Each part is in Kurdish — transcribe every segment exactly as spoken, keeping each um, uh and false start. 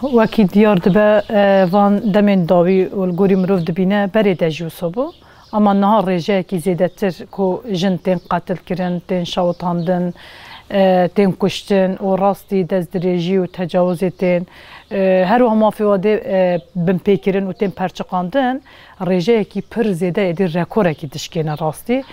Wekî diyar dibe, e, van demên dawî û li gorî mirov dibîne berê de jî wisa bû. Ama niha rêjeyekî zêdetir ku jin tên qetil kirin, tên şewitandin, e, tên kuştin û rastî destdirêjî û tecawizê tên, e, her wiha mafê wan dê, e, binpêkirin û tên perçiqandin, rêjeyekî pir zêde êdî rekorekî dişkêne rastî.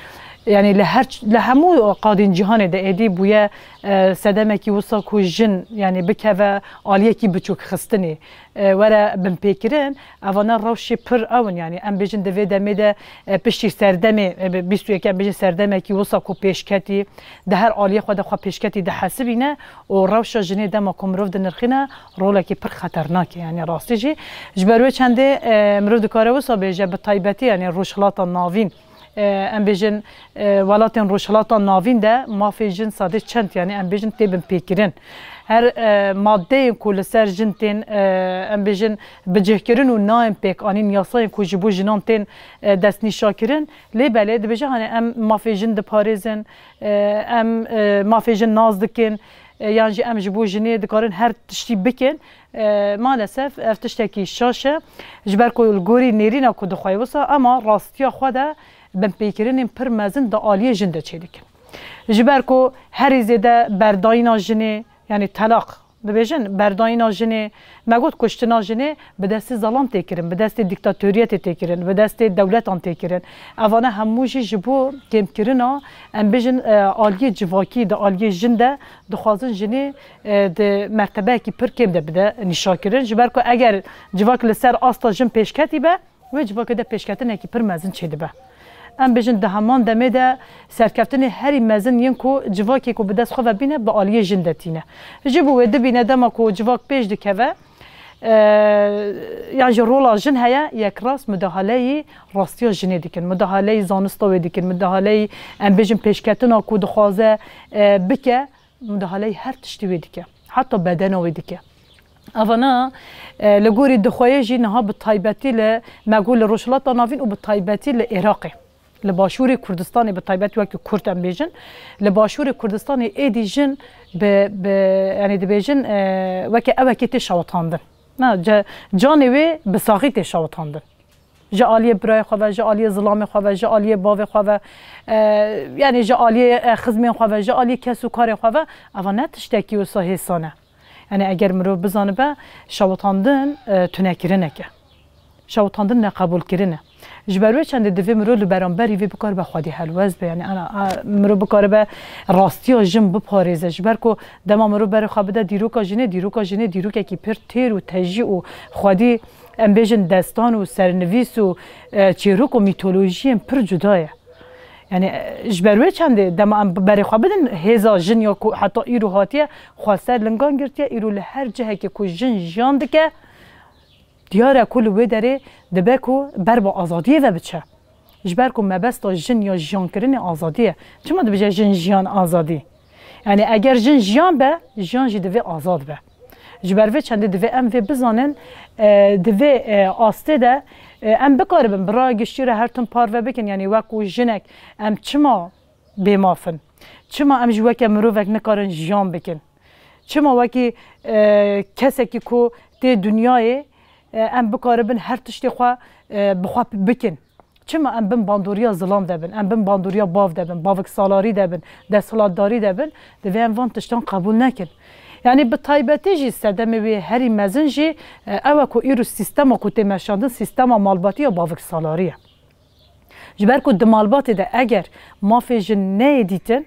Yanî li her, li hemû qadên cîhanê de êdî bûye, e, sedemekî wisa ku jin, yanî bikeve aliyekî biçûkxistinê, e, were binpêkirin. Evana rewşê pir ew in, yanî em bêjin di vê demê de, e, piştî serdemê, e, bi-, bîst û yek em bêjin serdemekî wisa ku pêşketî, di her aliyê xwe de xwe pêşketî dihesibîne û rewşa jinê dema ku mirov dinirxîne, rolekî pir xeternak e, yanî rastî jî. Ji ber wê çendê, e, mirov dikare wisa bêje, bi taybetî, yanî Rojhilata Navîn, e, em bêjin, e, welatên Rojhilata Navîn de mafê jin sedê çend, yanî em bêjin tê binpêkirin. Her, e, maddeyên ku li ser jin tên, e, em bêjin bicihkirin û nayên pêkanîn, yasayên ku ji bo jinan tên, e, destnîşakirin, lê belê dibêje, hani em mafê jin diparêzin, e, em, e, mafê jin nas dikin, e, yan jî em ji bo jinê dikarin her tiştî bikin. E, maalesef ev tiştekî şaş e. Ji ber ku li gorî nêrîna ku dixwayê wisa, ema rastiya xwe de binpêkirinên pir mezin di aliyê jin de çêdikin. Ji ber ku herî zêde berdayîna jinê, yanî telaq dibêjin, berdayîna jinê, me got kuştina jinê bi destê zelam tê kirin, bi destê dîktatoriyetê tê kirin, bi destê dewletan tê kirin. Evane hemû jî ji bo kêmkirina, em bêjin, e, aliyê civakî di aliyê jin de dixwazin jinê, e, di mertebeyekî pir kêm de bide nîşakirin. Ji ber ku eger civak li ser asta jin pêşketî be, wê civakê de pêşketinekî pir mezin çêdibe. Em bêjin di heman demê de serkeftinê herî mezin yên ku civakê ku bi dest xwe ve bîne bi aliyê jin de tîne. Ji bo wê dibîne dema ku civak pêş dikeve, e, yan jî rola jin heye, yekrast mudahaleyî rastiya jinê dikin, mudahaleyî zanista wê dikin, mudahaleyî em bêjin pêşketina ku dixwaze, e, bike, mudahaleyî her tiştî wê dike. Heta bedena wê dike. Evana, e, li gorî dixweyê jî niha bi taybetî li, me got li Rojhilata Navîn û bi taybetî li Iraqê, li Başûrê Kurdistanê bi taybet wekî Kurd em bêjin, li Başûrê Kurdistanê êdî jin bi, bi, yanî dibêjin, e, weke ewekê tê şewitandin. Na, ce-, canê wê bi saxî tê şewitandin. Ji aliyê birayê xwe ve, ji aliyê zilamê xwe ve, ji aliyê bavê xwe ve, e, yanî ji aliyê, e, xizmên xwe ve, ji aliyê kes û karên xwe ve, eva ne tiştekî wisa hêsan e. Yanî eger mirov bizanibe, şewitandin, e, tunekirinek e. Şewitandin neqebûlkirin e. Ji ber wê çendê divê mirov li beramberî vê bikaribe xwedî helwest be. Yanî ana, a, mirov bikaribe rastiya jin biparêze. Ji ber ku dema mirov berê xwe bide dîroka jinê, dîroka jinê dîrokekî pir têr û tejî û xwedî em bêjin destan û sernivîs û, e, çêrok û mîtolojiyên pir cuda ye. Yanî, e, ji ber wê çendê dema em berê xwe bidin hêza jin ya ku heta îro hatiye xwe ser lingan girtiye, îro li her cihekê ku jin jiyan dike, diyar e ku li wê derê dibe ku ber bi azadiyê ve biçe. Ji ber ku mebesta jin ya jiyankirinê azadî ye. Çima dibêje jin jiyan azadî? Yanî eger jin jiyan be, jiyan jî divê azad be. Ji ber vê çendê divê em vê bizanin, e, di vê, e, astê de, e, em bikaribin bi raya giştî re her tim parve bikin. Yanî wek ku jinek em çima bêmaf in? Çima em ji weke mirovek nikarin jiyan bikin? Çima wekî, e, kesekî ku tê dinyayê, e, em bikaribin her tiştê xwe, e, bi xwe bikin? Çima em bin bandoriya zilam de bin, em bin bandoriya bav de bin, baviksalarî de bin, desthilatdarî de bin, divê em van tiştan qebûl nekin. Yanî bi taybetî jî sedemê wê herî mezin jî, e, ew e ku îro sîstema ku tê meşandin, sîstema malbatî ya baviksalarî ye. Ji ber ku di malbatê de eger mafê jin neyê dîtin,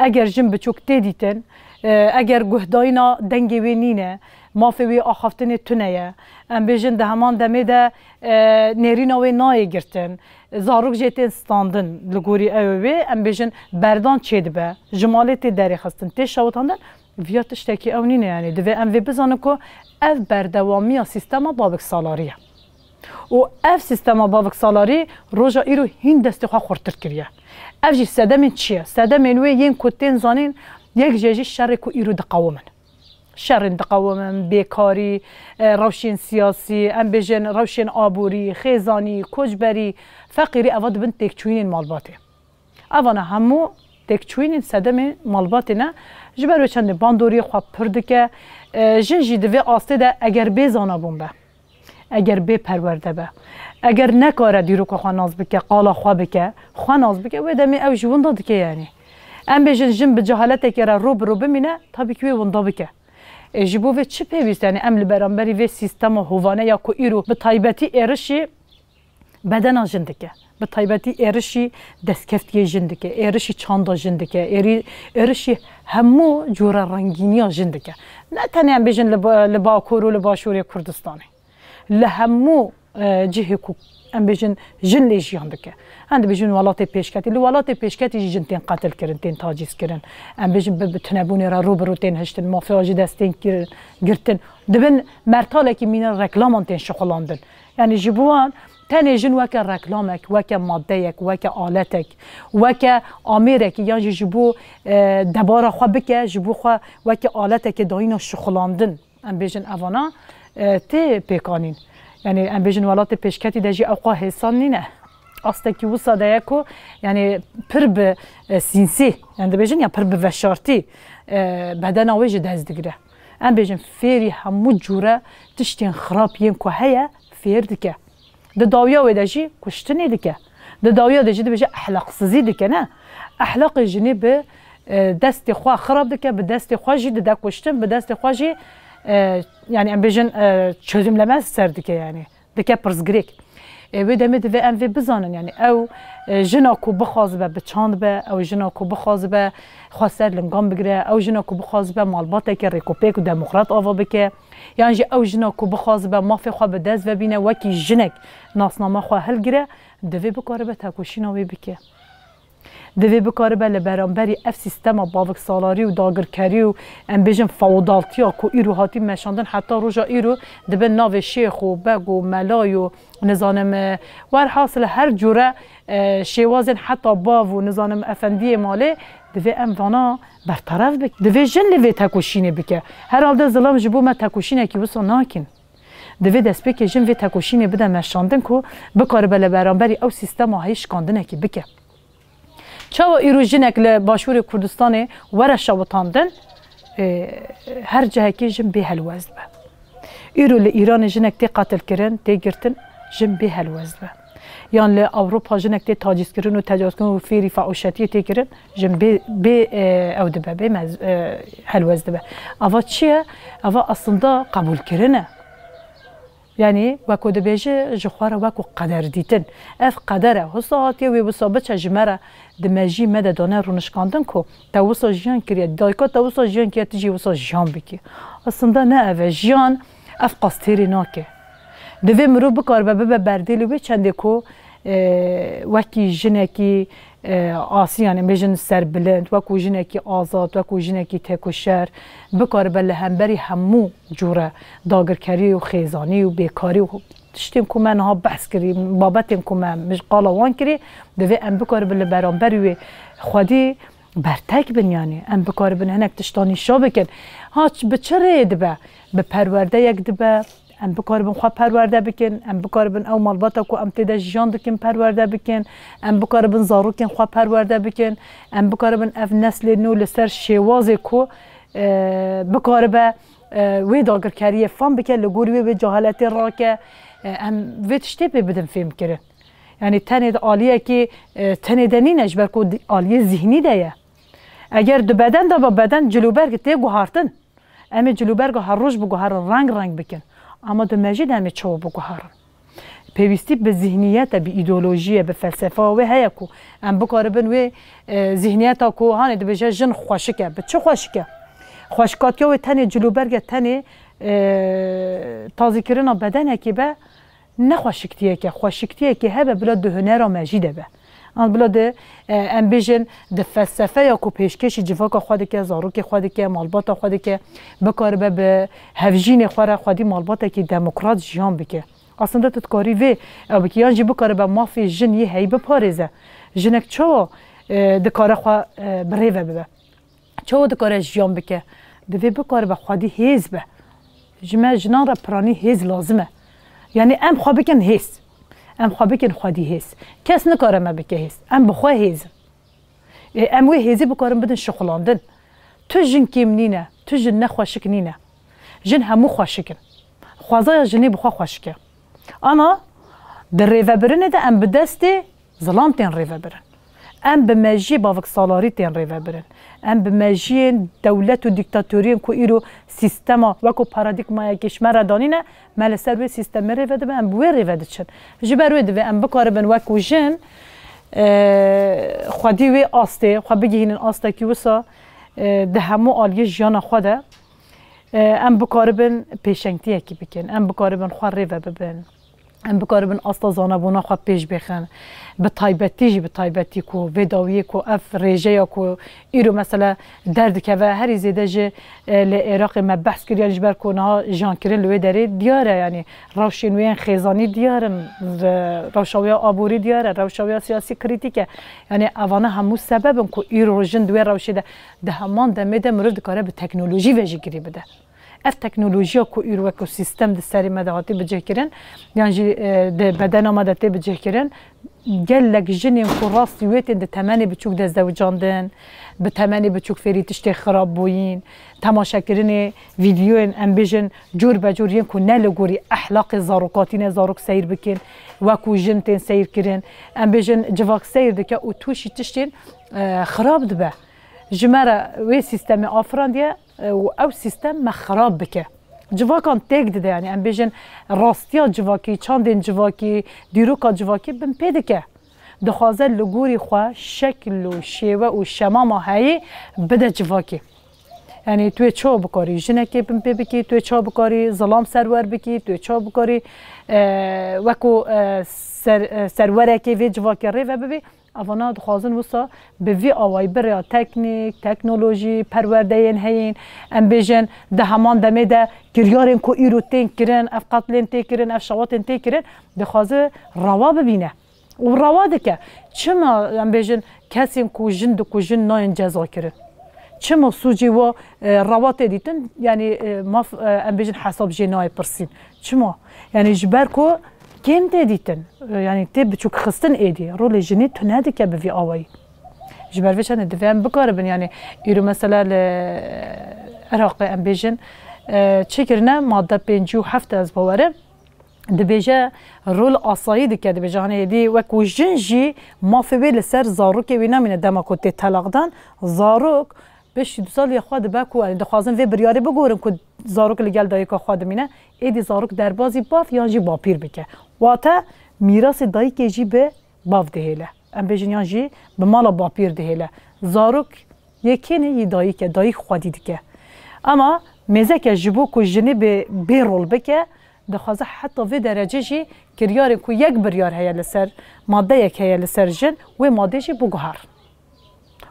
eger jin biçûk tê dîtin, e, eger guhdayîna dengê wê nîne, mafê wê axaftinê tune ye, em bêjin di heman demê de, e, nêrîna wê nayê girtin, zarok jê tên standin li gorî ew wê, em bêjin berdan çêdibe, ji malê tê derêxistin, tê şewitandin, viya tiştekî ew nîne, yanî divê em vê bizanin ku ev berdewamiya sîstema baviksalarî ye. Û ev sîstema baviksalarî roja îro hîn destê xwe xurtir kiriye. Ev jî sedemên çi ye? Sedemên wê yên ku tên zanîn, yek jê jî şerê ku îro diqewimin. Şerên diqewimin, bêkarî, e, rewşên siyasî, em bêjin rewşên aborî, xêzanî, koçberî, feqîrî, eva dibin têkçûyînên malbatê. Evana hemû têkçûyînên sedemê malbatê ne. Ji ber wê çendê bandoriyê xwe pir dike, E, jin jî di vê astê de eger bê zanabûn be, eger bê perwerde be, eger nekare dîroka xwe nas bike, qala xwe bike, xwe nas bike, wê demê ew ji winda dike yanî. Em bêjin jin bi cehaletekê re rû bi rû bimîne, tabî ki wê winda bike. E, ji bo vê çi pêwîst? Yanî em li beramberî vê sîstema hovane ya ku îro bi taybetî êrişî bedena jin dike. Bi taybetî êrişî destkeftiyê jin dike, êrişî çanda jin dike, êrî-, êrişî hemû cûre rengîniya jin dike. Ne tenê em bêjin li ba-, li Bakur û li Başûrê Kurdistanê. Li hemû, e, cihê ku em bêjin jin lê jiyan dike. Em dibêjin welatê pêşketî. Li welatê pêşketî jî jin tên qetil kirin, tên taciz kirin. Em bêjin bi, bi tunebûnê re rû bi rû tên hiştin, mafê wan ji dest tên kirin, girtin. Dibin mertalekî mîna reklaman tên şixulandin. Yanî ji bo wan tenê jin weke reklamek, weke maddeyek, weke aletek, weke amêrekî yan jî ji bo, e, debara xwe bike, ji bo xwe weke aletekê dayîna şixulandin. Em bêjin evana, e, tê pêkanîn. Yanî em bêjin welatê pêşketî de jî ewqas hêsan nîne. Astekî wisa de ye ku, yanî pir bi, e, sînsî, yanî dibêjin ya pir bi veşartî, e, bedena wê ji dest digire. Em bêjin fêrî hemû cûre tiştên xirab yên ku heye fêr dike. Di dawiya wê de jî kuştinê dike. Di dawiya de jî dibêje ehlaqsizî dike, ne? Ehlaqê jinê bi, e, destê xwe xirab dike, bi destê xwe jî dide kuştin, bi destê xwe jî, e, yanî em bêjin, e, çözümleme ser dike yanî. Dike pirsgirêk. E, wê demê divê em vê bizanin, yanî ew, e, jina ku bixwazibe biçand be, ew jina ku bixwazibe xwe ser lingan bigire, ew jina ku bixwazibe malbateke rêkopêk û demokrat ava bike, yan jî ew jina ku bixwazibe mafê xwe bi dest ve bîne, wekî jinek nasnama xwe hilgire, divê bikaribe tekoşîna wê bike. Divê bikaribe li beramberî ev sîstema baviksalarî û dagirkerî û em bêjin feodaltiya ku îro hatî meşandin heta roja îro dibe navê şêx û beg û melayî û nizanim, e, werhasil her cûre, e, şêwazên heta bav û nizanim efendiyê malê divê em vana bertaraf bike. Divê jin li vê tekoşînê bike. Herhalde zilam ji bo me tekoşînekî wisa nakin. Divê destpêkê jin vê tekoşînê bide meşandin ku bikaribe li beramberî ew sîstema heyî şikandinekî bike. Çawa îro jinek li Başûrê Kurdistanê were şewitandin, e, her cihekê jin bê helwest be. Îro li Îranê jinek tê qetilkirin, tê girtin, jin bê helwest be. Yan li Ewropa jinek tê tacîzkirin û tecawizkirin û fêrî feûşetiyê tê kirin, jin bê, bê, e, ew dibe, bê mez-, e, helwest dibe. Ava çi ye? Ava aslında qebûlkirin e. Yanî, weko dibêje, ji xwe re weko qeder dîtin. Ev qeder e. Wisa hatiye wê wisa biçe ji me re, di mejî me de dane rûnişkandin ku te wisa jiyan kiriye, dayika te wisa jiyan kiriye, tu jî wisa jiyan bikî. Aslında ne ev e. Jiyan ev qas têrê nake. Divê mirov bikaribe bibe berdêlê wê çendê ku, e, wekî jinekî, e, asî, yanî bêjin serbilind, wekû jinekî azad, wekû jinekî tekoşer, bikaribe li hemberî hemû cûre dagirkerî û xêzanî û bêkarî û tiştên ku me niha behs kirî, babetên ku me, me ji qala wan kirî, divê em bikaribin li beramberî wê xwedî bertek bin, yanî em bikaribin hinek tişta nîşa bikin. Ha, ç-, bi çi rêyê dibe? Bi perwerdeyek dibe, em bikaribin xwe perwerde bikin, em bikaribin ew malbata ku em tê de jiyan dikin perwerde bikin, em bikaribin zarokên xwe perwerde bikin, em bikaribin ev neslê nû li ser şêwazê ku, e, bikaribe, e, wê dagirkeriyê fam bike, li gor wê, wê cehaletê rake, e, em vê tiştê pê bidin fêmkirin. Yanî tenê di aliyekî, e, tenê de nîne, ji ber ku di aliyê zîhnî de ye. Eger di beden de be, beden cilûberg tê guhartin. Em ê cilûberga her roj biguherin, reng reng bikin. Ama di mejî de em ê çawa biguherin? Pêwîstî bi zîhniyete, bi îdeolojiyê, bi felsefa wê heye ku em bikaribin wê, e, zîhniyeta ku hanê dibêje jin xweşik e. Bi çi xweşik e? Xweşikatiya wê tenê cilûberg e, tenê, e, tazîkirina bedenekê be, ne xweşiktiyek e. Xweşiktiyekê hebe bila di hunera me jî de be. An bila di, e, em bêjin, di felsefeya ku pêşkêşî civaka xwe dike, zarokê xwe dike, malbata xwe dike, bikaribe bi hevjînê xwe re xwedî malbatekî demokrat jiyan bike. Aslında tu dikarî vê ew bikî, yan jî bikaribe mafê jin yê heyî biparêze. Jinek çawa, e, dikare xwe, e, bi rê ve bibe? Çawa dikare jiyan bike? Divê bikaribe xwedî hêz be. Ji me jinan re piranî hêz lazim e. Yanî em xwe bikin hêz. Em xwe bikin xwedî hêz. Kes nikare me bike hêz. Em bi xwe hêz in. Ê, em wê hêzê bikarin bidin şixulandin. Tu jin kêm nîne, tu jin nexweşik nîne. Jin hemû xweşik in. Xwezaya jinê bi xwe xweşik e. Ama di rêvebirinê de em bi destê zilam tên rêvebirin. Em bi mejiyê baviksalarî tên rêvebirin. Em bi mejiyên dewlet û dîktatoriyên ku îro sîstema weko paradîgmayekê ji me re danîne, me li ser wê sîstemê rêve dibe, em bi wê rêve diçin. Ji ber wê divê em bikaribin wekû jin, e, xwedî wê astê, xwe bigihînin astekî wisa, e, di hemû aliyê jiyana xwe de, e, em bikaribin pêşengtiyekî bikin, em bikaribin xwe rêve bibin. Em bikaribin asta zanebûna xwe pêş bêxin. Bi taybetî jî, bi taybetî ku vê dawiyê ku ev rêjeya ku îro mesela derdikeve, herî zêde ji, e, li Iraqê me behs kiriye, ji ber ku niha jiyankirin li wê derê diyar e, yanî rewşên wê yên xêzanî diyar in, re-, rewşa wê ya aborî diyar e, rewşa wê ya siyasî krîtîk e. Yanî evana hemû sebeb in ku îro jin di wê rewşê de, di heman demê de mirov dikare bi teknolojî ve jî girî bide. Ev teknolojiya ku îro wekî sîstem di serê me de hatî bicihkirin, yan jî, e, di bedena me de tê bicihkirin, gelek jinên ku rastî wê tên di temenê biçûk de zewicandin, bi temenê biçûk fêrî tiştê xirab bûyîn, temaşekirinê vîdyoyên, em bêjin, cûr be cûr yên ku ne li gorî ehlaqê zarokatî ne, zarok seyr bikin, wekû jin tên seyr kirin, em bêjin, civak seyr dike û tûşî tiştên, e, xirab dibe. Ji me re wê sîstemê afirandiye, e, û ew sîstem me xirab bike. Civakan têk dide, yanî em bêjin rastiya civakî, çandên civakî, dîroka civakî bin pê dike. Dixwaze li gorî xwe şekil û şêwe û şemama heyî bide civakî. Yanî tu yê çawa bikarî jinekê bin pê bikî, tu yê çawa bikarî zilam serwer bikî, tu yê çawa bikarî, e, wekû, e, ser-, e, serwerekê vê civakê rêve bibî. Evana dixwazin wisa bi vî awayî bi rêya teknîk, teknolojî, perwerdeyên heyîn, em bêjin di heman demê de kiryarên ku îro tên kirin, ev qetlên tê kirin, ev şewatên tê kirin, dixwaze rewa bibîne. Û rewa dike. Çima em bêjin kesên ku jin dikujin nayên ceza kirin? Çima sûcê wa, e, rewa tê dîtin? Yanî, e, maf, e, em bêjin hesab jê nayê pirsîn. Çima? Yanî ji ber ku kêm tê dîtin. E, yanî tê biçûk xistin êdî. Rolê jinê tune dike bi vî awayî. Ji ber vê çendê divê em bikaribin, yanî îro mesela li Iraqê em bêjin, e, çi kirine madde pêncî û heft ez bawerim. Dibêje rol asayî dike, dibêje, hanê êdî wekû jin jî mafê wê li ser zarokê wî namîne dema ku tê telaqdan, zarok piştî du saliya xwe dibe ku, yanî dixwazin vê biryarê bigorin ku zarok li gel dayika xwe dimîne, êdî zarok derbazî bav yan jî bapîr bike. Wate mîrasê dayikê jî bi bav dihêle. Em bêjin yan jî bi mala bapîr dihêle. Zarok yê kê ne, yê dayik e, dayik xwedî dike. Ema mêzeke ji bo ku jinê bê, bê rol bike, dixwaze heta vê derece jî kiryarên ku yek biryar heye li ser, madeyek heye li ser jin, wê madê jî biguher.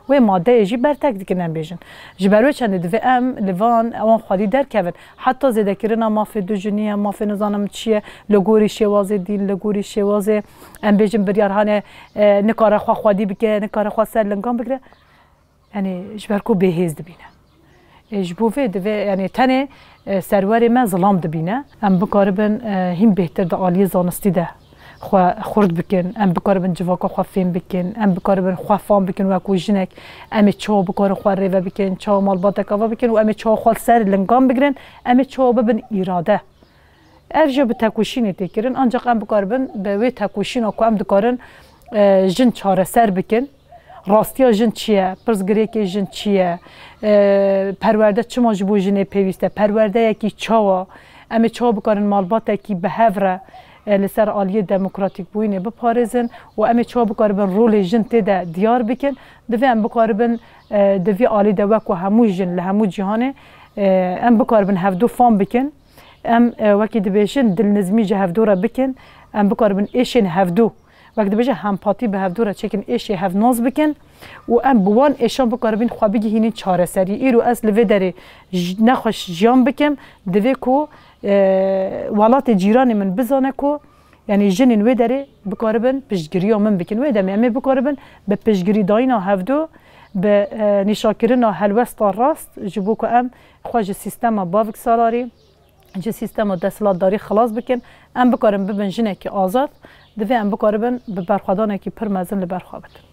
Wê madeyê jî bertek dikin, em bêjin. Ji ber wê çendê divê em li van, wan xwedî derkevin. Heta zêdekirina mafê du jinî ye, mafê nizanim çi ye, li gorî şêwazê dîn, li gorî şêwazê, em bêjin, biryarhanê, e, nikare xwe xwedî bike, nikare xwe ser lingan bigire. Yanî ji ber ku bêhêz dibîne. E, ji bo vê divê, yanî tenê, e, serwerê me zilam dibîne. Em bikaribin, e, hîn bêhtir di aliyê zanistî de xwe xurt bikin, em bikaribin civaka xwe fêm bikin, em bikaribin xwe fam bikin wekû jinek, em ê çawa bikarin xwe rêve bikin, çawa malbateka ava bikin û em ê çawa xwe li ser lingan bigirin, em ê çawa bibin îrade. Ev jî bi tekoşînê tê kirin, ancaq em bikaribin bi wê tekoşîna ku em dikarin, e, jin çareser bikin. Rastiya jin çi ye? Pirsgirêkê jin çi ye? E, perwerde çima ji bo jinê pêwîst e? Perwerdeyekî çawa? Em ê çawa bikarin malbatekî bi hev re, e, li ser aliyê demokratîkbûyînê biparêzin û em ê çawa bikaribin rolê jin tê de diyar bikin? Divê em bikaribin, e, di vî alî de wek ku hemû jin li hemû cîhanê, e, em bikaribin hevdû fam bikin. Em, e, wekî dibêjin, dilnizmî ji hevdû re bikin, em bikaribin êşên hevdû, wek dibêje, hempatî bi hevdû re çêkin, êşê hevnoz bikin û em bi wan êşan bikaribin xwe bigihînin çareserî. Îro ez li vê derê j-, nexweş jiyan bikim, divê ku, e, welatê cîranê min bizane ku, yanî jinên wê derê bikaribin piştgiriya min bikin. Wê demê em ê bikaribin bi piştgirîdayîna hevdû, bi, e, nîşakirina helwesta rast, ji bo ku em xwe ji sîstema baviksalarî, ji sîstema desthilatdarî xilas bikin, em bikarin bibin jinekî azad, divê em bikaribin bi berxwedanekî pir mezin li ber xwe bidin.